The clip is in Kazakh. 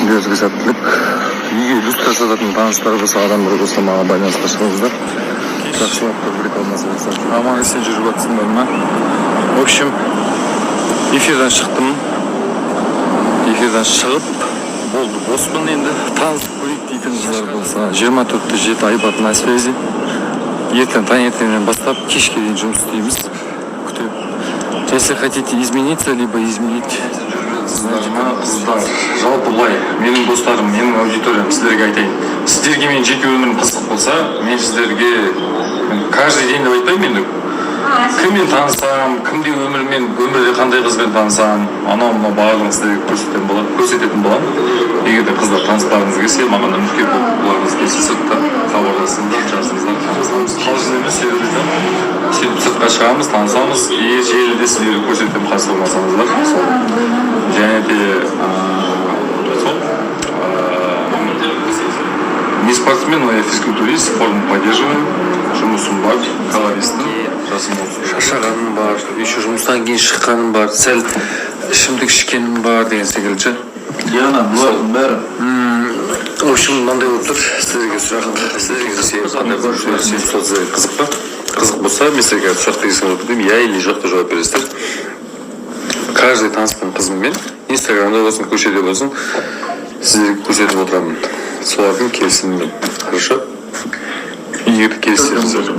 Күндеріңізге сәттілік. Үйге люстра сататын таныстар болса, адамдар болса, маған байланысқа шығыңыздар. Жақсылап тұрып рекламасы жасап, аман есен жүріп жатсыңдар ма? В общем, эфирден шықтым. Эфирден шығып болды, боспын енді. Танысып көрейік дейтін қыздар болса, 24-те 7 Айбат на связи. Ертең таңертеңнен бастап кешке дейін жұмыс істейміз, күтемін. Если хотите измениться либо изменить. Қыздар, жалпы былай, менің достарым, менің аудиториям, сіздерге айтайын: сіздерге менің жеке өмірім қызық болса, мен сіздерге, мен каждый день деп айтпаймын енді, кіммен танысамын, кімде өмірмен, өмірде қандай қызбен танысамын, анау мынау барлығын сіздерге көрсететін боламын, көрсететін боламын. Егер де, қыздар, танысқыларыңыз келсе, маған үміткер болғыларыңыз келсе, сыртта хабарласыңдар, жазыңыздар, танысамыз. Қалжың емес, серьезно. Сөйтіп сыртқа шығамыз, танысамыз и желіде сіздерге көрсетемін, қарсы болмасаңыздар. Сол және де сол не спортсмен, но я физкультурист, форму поддерживаю, жұмысым бар, колористпін, жасым 30. Шаршағаным бар, еще жұмыстан кейін шыққаным бар, сәл ішімдік ішкенім бар деген секілді ше. Диана, бұлардың бәрі В общем, мынандай болып тұр. Сіздерге сұрақ, сіздерге қандай сөйлесем, сол сіздерге қызық па? Қызық болса, мен сіздерге сұрақ дегенсің болып кетемін, иә или жоқ деп жауап бересіздер. Каждый танысқан қызыммен инстаграмда болсын, көшеде болсын, сіздерге көрсетіп отырамын солардың келісімімен, хорошо? Егер келіссеңіздер.